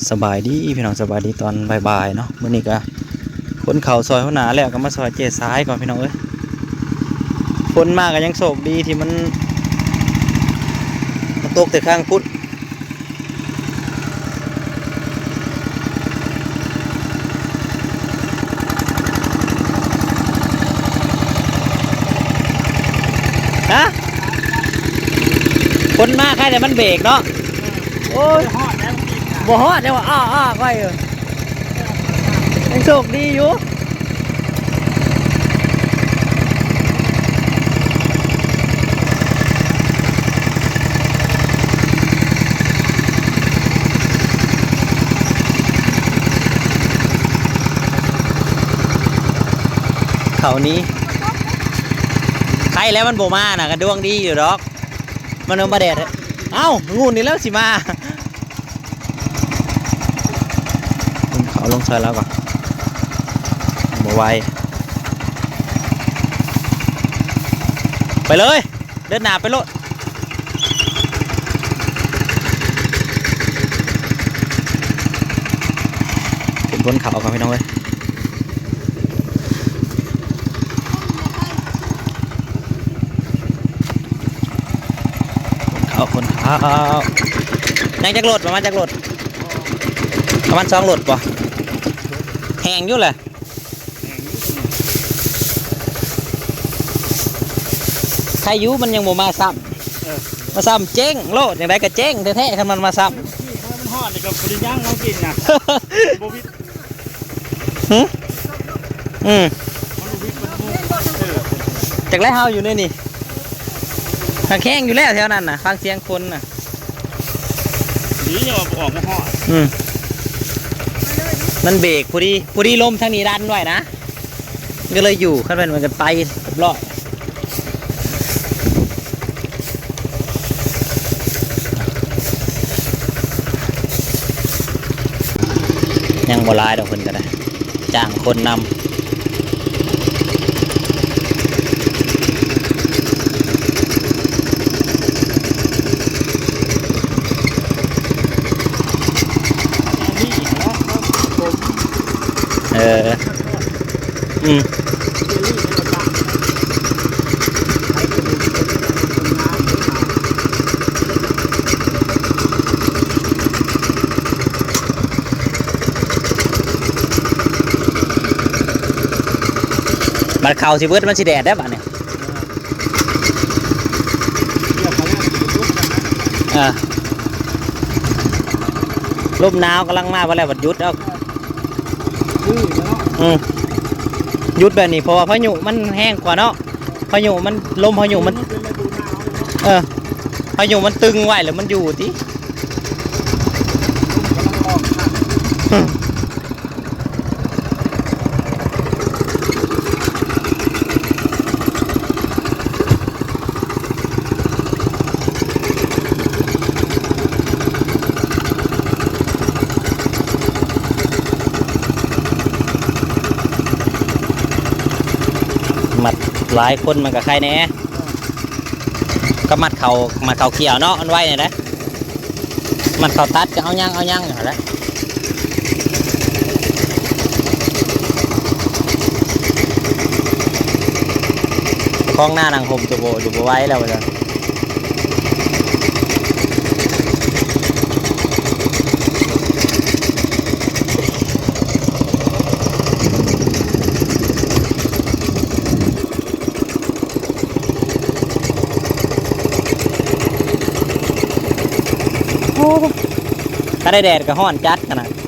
ສະບາຍດີພີ່ນ້ອງ ສະບາຍດີຕອນບ່າຍໆເນາະ. ມື້ນີ້ກະຂົນເຂົ້າຊ່ອຍຫົວໜ້າແລ້ວ ກະມາຊ່ອຍເຈ້ສາຍກ່ອນພີ່ນ້ອງເອີຍ. ຝົນມາກະຍັງໂຊກດີທີ່ມັນມາຕົກແຕ່ທາງພຸ້ນ. ຮະ? ຝົນມາໃຄແຕ່ມັນເບກເນາະ. ໂອ້ຍ ບໍ່ຮອດແລ້ວ ບໍ່ຮອດແລ້ວວ່າ ອ້າໆ ຂ້ອຍ ເອີ ຍັງໂຊກດີຢູ່. ເຂົ້ານີ້ ໃຄແລ້ວມັນບໍ່ມານະ ກະດວງດີຢູ່ດອກ. ມັນມາແດດ ເອົ້າ ງູນນີ້ແລ້ວຊິມາ. ເອົາລົງໃສ່ລາວກ່ອນ ບໍ່ໄຫວ ໄປເລີຍ ເດີນໜ້າໄປໂລດ. ເປັນຄົນເຂົ້າກ່ອນພີ່ນ້ອງເອີຍ. ຄົນເຂົ້າ ຄົນເຂົ້າ ຍັງຈັກໂລດ ປະມານຈັກໂລດ ປະມານສອງໂລດບໍ່ ແຮງຢູ່ແຫຼະ ໃຄຢູ່ມັນຍັງບໍ່ມາຊ້ຳ ເອີ ມາຊ້ຳເຈັງໂລດ ຈັ່ງໃດກະເຈັງແທ້ໆ ຄັນມັນມາຊ້ຳ ມັນຮອດນີ້ກະບໍ່ໄດ້ຍັງເຮົາກິນນະ ບໍ່ວິດ. ຫື ອືມ ຈັກແລ້ວ ເຮົາຢູ່ໃນນີ້ ຫາກແຮງຢູ່ແລ້ວແຖວນັ້ນນະ ຟັງສຽງຄົນນະ ດີວ່າບໍ່ອອກມາຮອດ ອືມ ມັນເບກພໍດີ ພໍດີລົມທາງນີ້ດັນໄວ້ນະ ກະເລີຍຢູ່ ຄັນແມ່ນມັນກະໄປຮຽບຮ້ອຍ. ຍັງບໍ່ຫຼາຍດອກ ເພິ່ນກະໄດ້ຈ້າງຄົນນຳ. ເອີ ອືມ ບັດເຂົ້າຊິເບິດ ມັນຊິແດດແດ່ບາດນີ້. ເອີ ລົມໜາວກຳລັງມາ ບັດແລ້ວບັດຢຸດເອົາ. ອືມ ຢຸດແບບນີ້ ເພາະວ່າພາຍຸມັນແຮງກວ່າເນາະ ພາຍຸມັນ ລົມພາຍຸມັນ ເອີ ພາຍຸມັນຕຶງໄວ້ແລ້ວມັນຢູ່ຕິ. ມັດຫຼາຍຄົນມັນກະໄຄແດ່ ກະມັດເຂົ້າ ມັດເຂົ້າກ່ຽວເນາະ ມັນໄວແດ່ໃດ. ມັນເຂົ້າຕັດກະເອົາຍັງ ເອົາຍັງຫັ້ນແຫຼະ ຂອງໜ້ານັ່ງຫົ່ມໂຕໂບ ໂຕບໍ່ໄຫວແລ້ວວ່າຊັ້ນ. ໂອ້ ຄັນໄດ້ແດດກະຮ້ອນຈັດຂະໜາດ. ໂ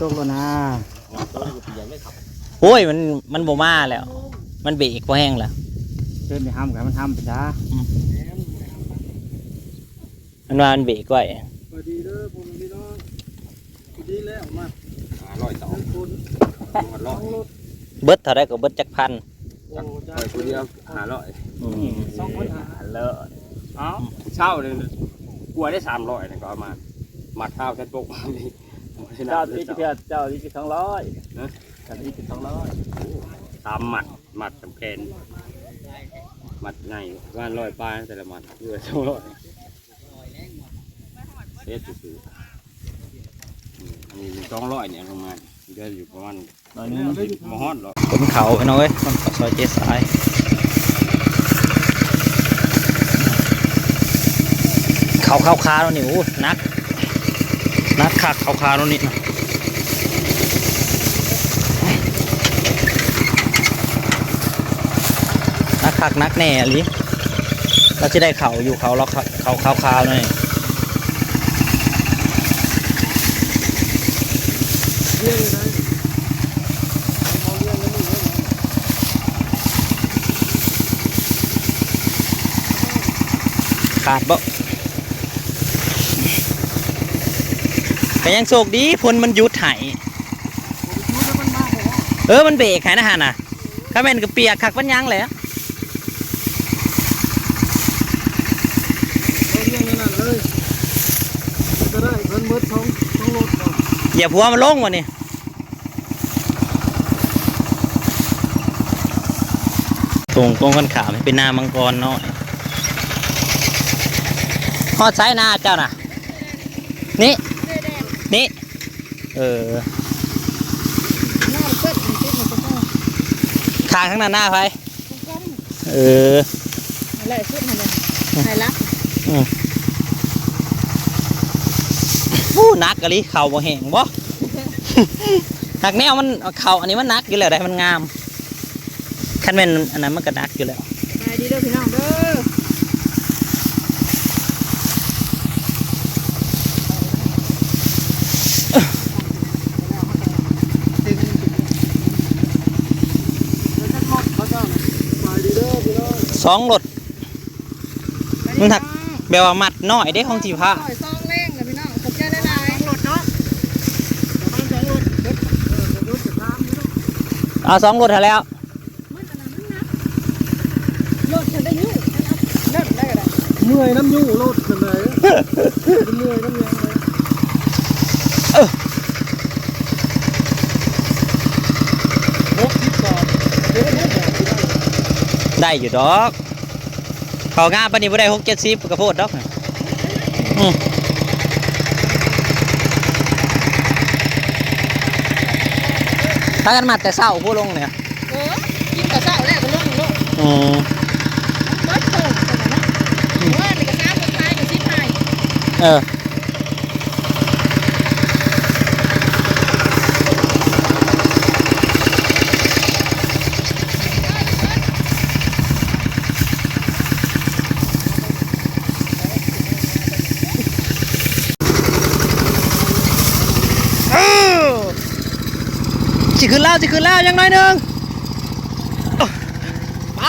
ຕົກແລ້ວນະ. ໂອ້ຍ ມັນ ມັນບໍ່ມາແລ້ວ ມັນເບຣກບໍ່ແຮງແລ້ວ. ເຊີນໄປຫ້ຳກັນ ມັນຫ້ຳໄປຊະ. ອືມ ມັນວ່າມັນເບຣກໄວ້. ສະບາຍດີເດີພໍ່ແມ່ພີ່ນ້ອງ. ພໍດີແລ້ວມາ ຫ້າຮ້ອຍຕອນ ເບິດເທົ່າໃດກໍເບິດຈັກພັນ. ໂອ້ ຂ້ອຍຜູ້ດຽວຫ້າຮ້ອຍ. ອືມ ສອງຄົນຫ້າຮ້ອຍ. ເອົາ ເຊົ້ານີ້ກວ່າໄດ້ສາມຮ້ອຍນີ້ ກໍເອົາມາ ມັດທ້າວແຊນປົກ. ເຈົ້າຕິດເທື່ອ ເຈົ້າຕິດສອງຮ້ອຍ. ຮະ? ເຈົ້າຕິດສອງຮ້ອຍ. ໂອ້ ສາມມັດ ມັດສຳແຂນ ມັດໃຫຍ່ປະມານຮ້ອຍປາຍ ແຕ່ລະມັດເຫຼືອສອງຮ້ອຍ. ເຮັດຊື່ໆ ອືມ ອັນນີ້ສອງຮ້ອຍນີ້ ປະມານ ເຫຼືອຢູ່ປະມານ ໜ້ອຍໜຶ່ງ ບໍ່ຮອດດອກ. ຂົນເຂົ້າພີ່ນ້ອງເອີຍ ຂົນເຂົ້າຊອຍເຈສາຍ. ເຂົ້າຂາວໆ ແນວນີ້ ໂອ້ ໜັກ ໜັກຄັກ ເຂົ້າຂາວແນວນີ້ນະ. ໜັກຄັກໜັກແນ່ອີ່ຫຼີ. ລາວຊິໄດ້ເຂົ້າຢູ່ ເຂົ້າລາວ ເຂົ້າຂາວໆ ນີ້. ຂາດບໍ່? ກໍຍັງໂຊກດີ ຝົນມັນຢຸດໃຫ້. ເອີ ມັນເບຣກໃຫ້ນະຫັ້ນນະ. ຄັນແມ່ນກໍປຽກຄັກປານຫຍັງແຫຼະ. ເອົາເລື່ອງນັ້ນເລີຍ ກໍໄດ້ ເພິ່ນເບິດສອງ ສອງລົດ. ຢ່າຜົວມັນລົງວັນນີ້. ຕົງກົງກັນຂ້າມ ເປັນນາມັງກອນນ້ອຍ. ຮອດໃສນາເຈົ້ານະ? ນີ້ ນີ້. ເອີ ຂ້າງທາງນັ້ນນາໃຜ? ເອີ ນັ້ນແຫຼະ ສຸດຫັ້ນແຫຼະ ໃຫ້ລັກ. ອືມ ໂອ້ ໜັກອີ່ຫຼີ ເຂົ້າບໍ່ແຫ້ງບໍ່? ໜັກແນວມັນ ເຂົ້າອັນນີ້ມັນໜັກຢູ່ແລ້ວໃດ໋ ມັນງາມ. ຄັນແມ່ນອັນນັ້ນມັນກໍໜັກຢູ່ແລ້ວ. ສະບາຍດີເດີພີ່ນ້ອງເດີ. ສອງລົດ ມັນຫັກແບບວ່າມັດນ້ອຍເດ້ ຂອງທີ່ພາ ສອງແລງນະພີ່ນ້ອງ ຂອບໃຈຫຼາຍໆ. ເອົາສອງລົດຫັ້ນແຫຼ້ວ. ມັນອັນນັ້ນມັນໜັກ ລົດເຂົາໄດ້ຍູ້ ເລີ່ມໄດ້ກໍໄດ້ ເມື່ອຍນຳຍູ້ລົດເຂົາໄດ້ ເມື່ອຍນຳຫຍັງໄດ້. ເອີ ຫົກສິບສອງ ໄດ້ຢູ່ດອກ. ເຂົ້າງາມປານນີ້ບໍ່ໄດ້ຫົກເຈັດສິບກໍໂພດດອກ. ອືມ ພາກັນມັດແຕ່ເຊົ້າພຸ້ນລົງນີ້. ເອີ ກິນເຂົ້າເຊົ້າແລ້ວກໍລົງໂລດ. ອືມ ເບິດໂພດເນາະ. ອືມ ເມື່ອນີ້ກໍສາມຄົນຂາຍກໍສິບໃຫ້. ເອີ. ເອີ ຊິຂຶ້ນແລ້ວ ຊິຂຶ້ນແລ້ວ ຍັງໜ້ອຍໜຶ່ງ. ໄປ.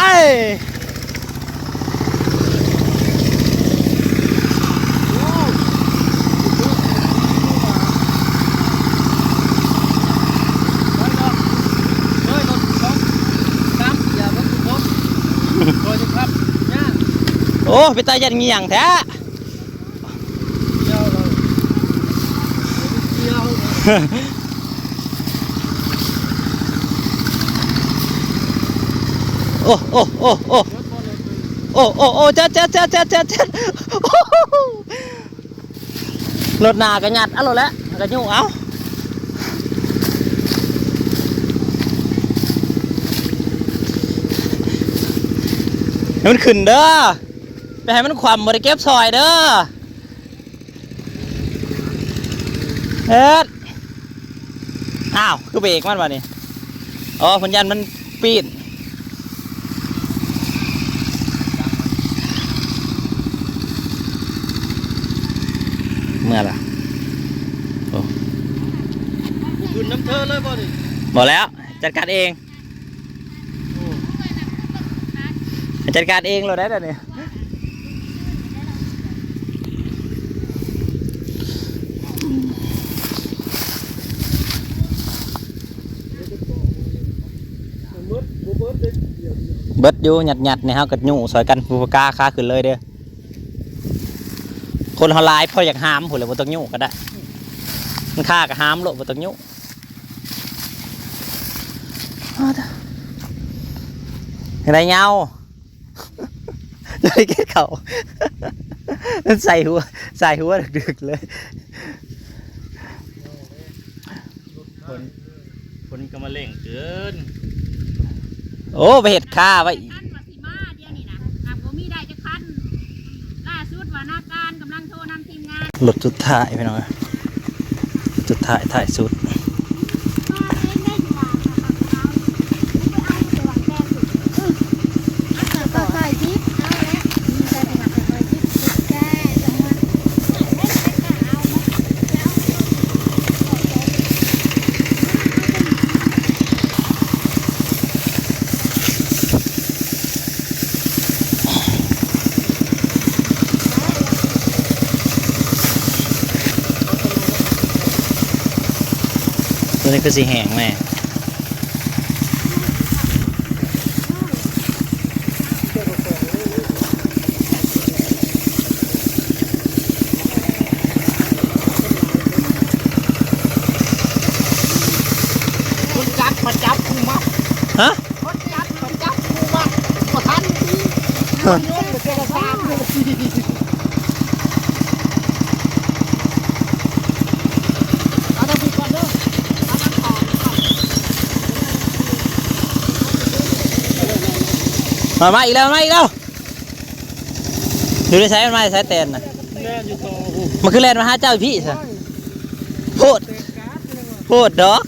ໂອ້ ເປັນຕາຢ້ານງ່ຽງແທ້. ໂອ້ ໂອ້ ໂອ້ ໂອ້ ໂອ້ ໂອ້ ໂອ້ ຈັດ ຈັດ ຈັດ ຈັດ ຈັດ ຈັດ. ລົດໜ້າກໍຍັດເອົາໂລດແຫຼະ ກໍຍູ້ເອົາ. ໃຫ້ມັນຂຶ້ນເດີ ໄປໃຫ້ມັນຂວ້ຳ ບໍ່ໄດ້ເກັບຊ່ອຍເດີ. ເຮັດ ອ້າວ ຄືເບກມັນບາດນີ້. ອໍ ເພິ່ນຢ້ານມັນປີ້ນ. ເມື່ອລະ ໂອ້. ເລີຍບໍ່ນີ້? ບໍ່ແລ້ວ ຈັດການເອງ ໂອ້ ຈັດການເອງໂລດໄດ໋ດຽວນີ້. ເບິດຢູ່ ຍັດໆ ນີ້ເຮົາກໍຍູ້ຊ່ອຍກັນ ຜູ້ກາຄາຂຶ້ນເລີຍເດີ້. ຄົນເຮົາຫຼາຍ ພໍຢາກຫາມພຸ້ນແຫຼະ ບໍ່ຕ້ອງຍູ້ກໍໄດ້ ມັນຄາກໍຫາມໂລດ ບໍ່ຕ້ອງຍູ້. ຈັ່ງໃດເຫງົາ ຈະໄດ້ກິນເຂົ້າ ມັນໃສ່ຫົວ ໃສ່ຫົວດຶກໆ ເລີຍ. ຄົນ ຄົນກໍມາເລັ່ງເກີນ. ໂອ້ ໄປເຮັດຄາໄວ້ອີກ. ຄັນວ່າຊິມາດຽວນີ້ນະ ຫາກບໍ່ມີໄດ້ຈັກຄັນ. ລ່າສຸດວ່ານາການກຳລັງໂທນຳທີມງານ. ລົດສຸດທ້າຍພີ່ນ້ອງເອີຍ ສຸດທ້າຍ ທ້າຍສຸດ. ໂຕນີ້ຄືຊິແຫ້ງແນ່. ຄົນຈັບມາຈັບກູມັດ. ຮະ? ຄົນຈັບມາຈັບກູມັດ ບໍ່ທັນດີ. ໂຍນໄປເທື່ອລະສາມເທື່ອລະສີ່. ເອົາທາງພີ້ກ່ອນເດີ ເອົາທາງຂອງ. ມາ ມາອີກແລ້ວ ມາອີກແລ້ວ. ຢູ່ໃນໃສ ມັນມາໃສແຕນນະ? ມັນຄືແລ່ນມາຫາເຈົ້າພີ້ຊະ? ໂພດ ໂພດດອກ.